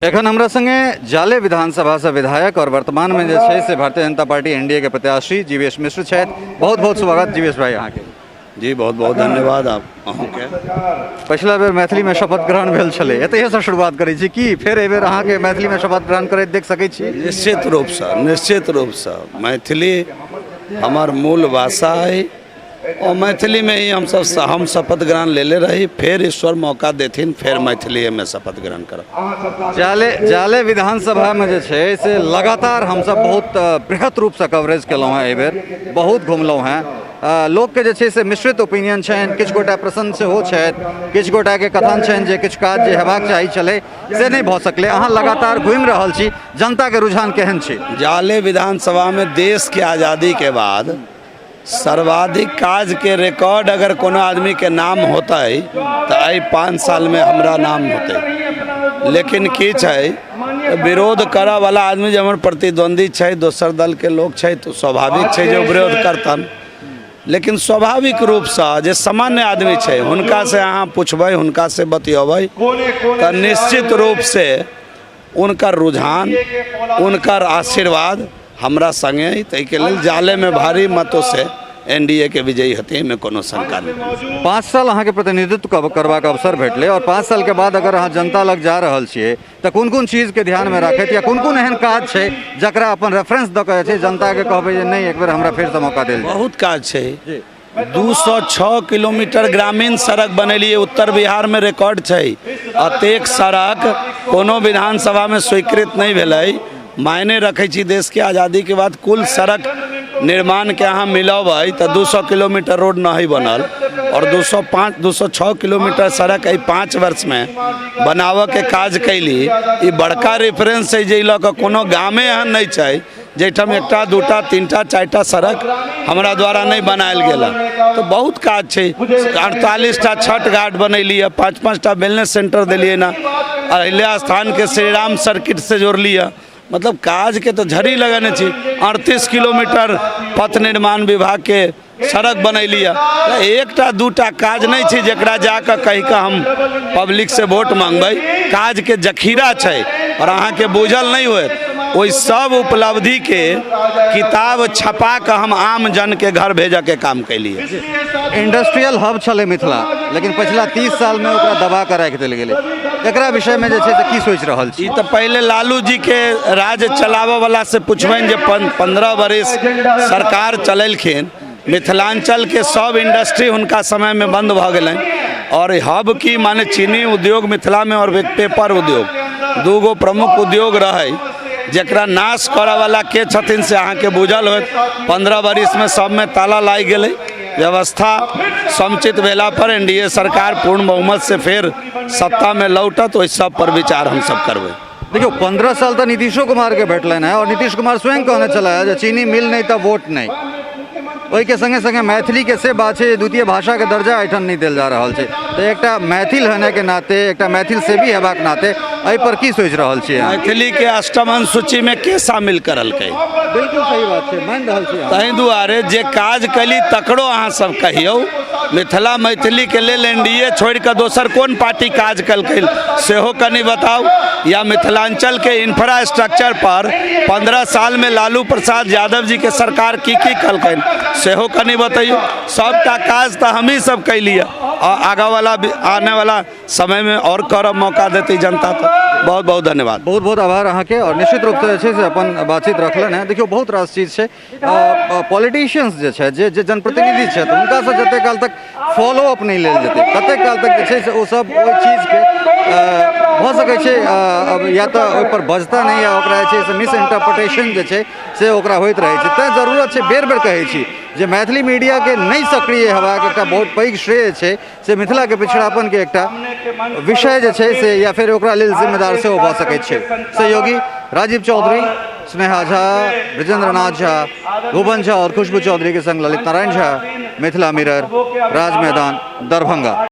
एखन हमरा संगे जाले विधानसभा से विधायक और वर्तमान में जे छै से भारतीय जनता पार्टी एनडीए के प्रत्याशी जीवेश मिश्र छथि। बहुत बहुत स्वागत जीवेश भाई अहाँके। जी बहुत बहुत धन्यवाद आप अहूँके। पछिला बेर मैथिली में शपथ ग्रहण भेल छलै, एतहिसँ शुरुआत करै छी, की फेर एहि बेर अहाँके मैथिली में शपथ ग्रहण करैत देख सकै छी? निश्चित रूपसँ, निश्चित रूपसँ मैथिली हमर मूल भाषा अइ और मैथिली में ही हम सब हम शपथ ग्रहण लेले रही। फेर ईश्वर मौका देथिन, फेर मैथिलीए में शपथ ग्रहण करब। जाले जाले विधानसभा में जे छै से लगातार हमसब बहुत बृहत रूपसँ कवरेज केलहुँ हेँ, एहिबेर बहुत घुमलहुँ हेँ। लोकके जे छै से मिश्रित ओपिनियन छनि, किछु गोटा प्रसन्न सेहो छथि, किछु गोटाके कथन छनि जे किछु काज जे हेबाक चाही छलै से नहि भऽ सकलै। अहाँ लगातार घुमि रहल छी, जनताके रुझान केहन छै? जाले विधानसभा में देश के आज़ादी के बाद सर्वाधिक काज के रिकॉर्ड अगर कोनो आदमी के नाम होतै तऽ एहि 5 साल में हमरा नाम होतै। लेकिन की छै, विरोध करऽ वाला आदमी जे हमर प्रतिद्वंदी छै, दोसर दल के लोग छै, तऽ स्वाभाविक छै जे विरोध करतन। लेकिन स्वाभाविक रूपसँ जे सामान्य आदमी छै हुनका से अहाँ पुछबै, हुनका से बतियेबै तऽ निश्चित रूप से हुनकर रुझान, हुनकर आशीर्वाद हमरा संगे अइ। ताहिके लेल जालेमे भारी मतों से एनडीए के विजयी हेतै, एहिमे कोनो शंका नहि। 5 साल अहाँके प्रतिनिधित्व करबाक अवसर भेटलै और 5 सालके बाद अगर अहाँ जनता लग जा रहल छियै तऽ कोन कोन चीजके ध्यानमे राखैत या कोन कोन एहन काज छै जकरा अपन रेफरेंस दऽ कऽ जे छै जनताके कहबै जे नहि, एक बेर हमरा फेरसँ मौका देल जाय? बहुत काज छै। 206 किलोमीटर ग्रामीण सड़क बनेलियै, उत्तर बिहारमे रिकॉर्ड छै। अतेक सड़क कोनो विधानसभामे स्वीकृत नहि भेलै। मायने रखै छी देशके आज़ादीके बाद कुल सड़क निर्माणके अहाँ मिलबै तऽ 200 किलोमीटर रोड नहि बनल और 205 206 किलोमीटर सड़क एहि 5 वर्षमे बनाबऽके काज कैली। ई बड़का रेफरेंस छै जे लऽ कऽ कोनो गामे एहन नहि छै जाहिठाम 1टा 2टा 3टा 4टा सड़क हमरा द्वारा नहि बनायल गेल। तऽ बहुत काज छै। 48टा छठ घाट बनेलियै, 5-5टा वेलनेस सेंटर देलियै ने, अहिल्या स्थानके श्रीराम सर्किट से जोड़लियै। मतलब काजके तऽ झड़ी लगेने छी। 38 किलोमीटर पथ निर्माण विभागके सड़क बनेलियै। 1टा 2टा काज नहि छै जकरा जाकऽ कहि कऽ हम पब्लिकसँ वोट मांगबै। काजके जखीरा छै और अहाँके बुझल नहि होयत। ओहि सब उपलब्धिके किताब छपा कऽ हम आम जनके घर भेजऽके काम केलियै। इंडस्ट्रियल हब छलै मिथिला, लेकिन पछिला 30 सालमे ओकरा दबा कऽ राखि देल गेलै। एकरा विषयमे जे छै से की सोचि रहल छी? ई तऽ पहिले लालू जीके राज चलाबऽवला से पुछबनि जे 15 बरिस सरकार चलेलखिन, मिथिलांचलके सब इंडस्ट्री हुनका समयमे बंद भऽ गेलनि। और हब की माने चीनी उद्योग मिथिलामे और पेपर उद्योग 2 प्रमुख उद्योग रहै, जकरा नाश करऽवला के छथिन से अहाँके बुझल होयत। 15 बरिसमे सबमे ताला लागि गेलै। व्यवस्था समुचित भेला पर एनडीए सरकार पूर्ण बहुमत से फेर सत्तामे लौटत, ओहि सब पर विचार हमसब करबै। देखियौ, 15 साल तऽ नीतीशो कुमारके भेटलनि हेँ और नीतीश कुमार स्वयं कहने छलाह जे चीनी मिल नहि तऽ वोट नहि। ओहिके संगे संगे मैथिलीके से बात छै जे द्वितीय भाषाके दर्जा एहिठाम नहि देल जा रहल छै। तऽ एकटा मैथिल होनेके नाते, एकटा मैथिल सेवी हेबाक नाते एहि पर की सोचि रहल छियै? मैथिलीके अष्टम अनुसूचीमे के शामिल करलकै? बिल्कुल सही बात छै, मानि रहल छी। ताहि दुआरे जे काज कली तकरो अहाँ सब कहियौ। मिथिला मैथिलीके लेल एनडीए छोड़ि कऽ दोसर कोन पार्टी काज केलकै सेहो कनि बताउ। या मिथिलांचलके इंफ्रास्ट्रक्चर पर 15 सालमे लालू प्रसाद यादव जीके सरकार की की केलकनि सेहो कनि बतैयौ। सबटा काज तऽ हमही सब कैलियै आ आगाँ वाला आने वाला समयमे आओर करब, मौका देतै जनता। तऽ बहुत बहुत धन्यवाद। बहुत बहुत आभार अहाँके और निश्चित रूपसँ जे छै से अपन बातचीत रखलनि हेँ। देखियौ, बहुत रास चीज छै। पॉलिटिशियंस जे छथि, जे जनप्रतिनिधि छथि, हुनकासँ जतेक काल तक फॉलो अप नहि लेल जेतै ततेक काल तक जे छै से ओ सब ओहि चीजके भऽ सकै छै या तऽ ओहिपर बजता नहि या ओकरा जे छै से मिस इंटरप्रटेशन जे छै से ओकरा होइत रहै छै। तैँ जरूरत छै, बेर बेर कहै छी जे मैथिली मीडियाके नहि सक्रिय हेबाक एकटा बहुत पैघ श्रेय छै से मिथिलाके पिछड़ापनके एकटा विषय जे छै से या फेर ओकरा लेल जिम्मेदार सेहो भऽ सकैत छै। सहयोगी राजीव चौधरी, स्नेहा झा, ब्रजेंद्र नाथ झा, भुवन झा और खुशबू चौधरी के संग ललित नारायण झा, मिथिला मिरर, राज मैदान, दरभंगा।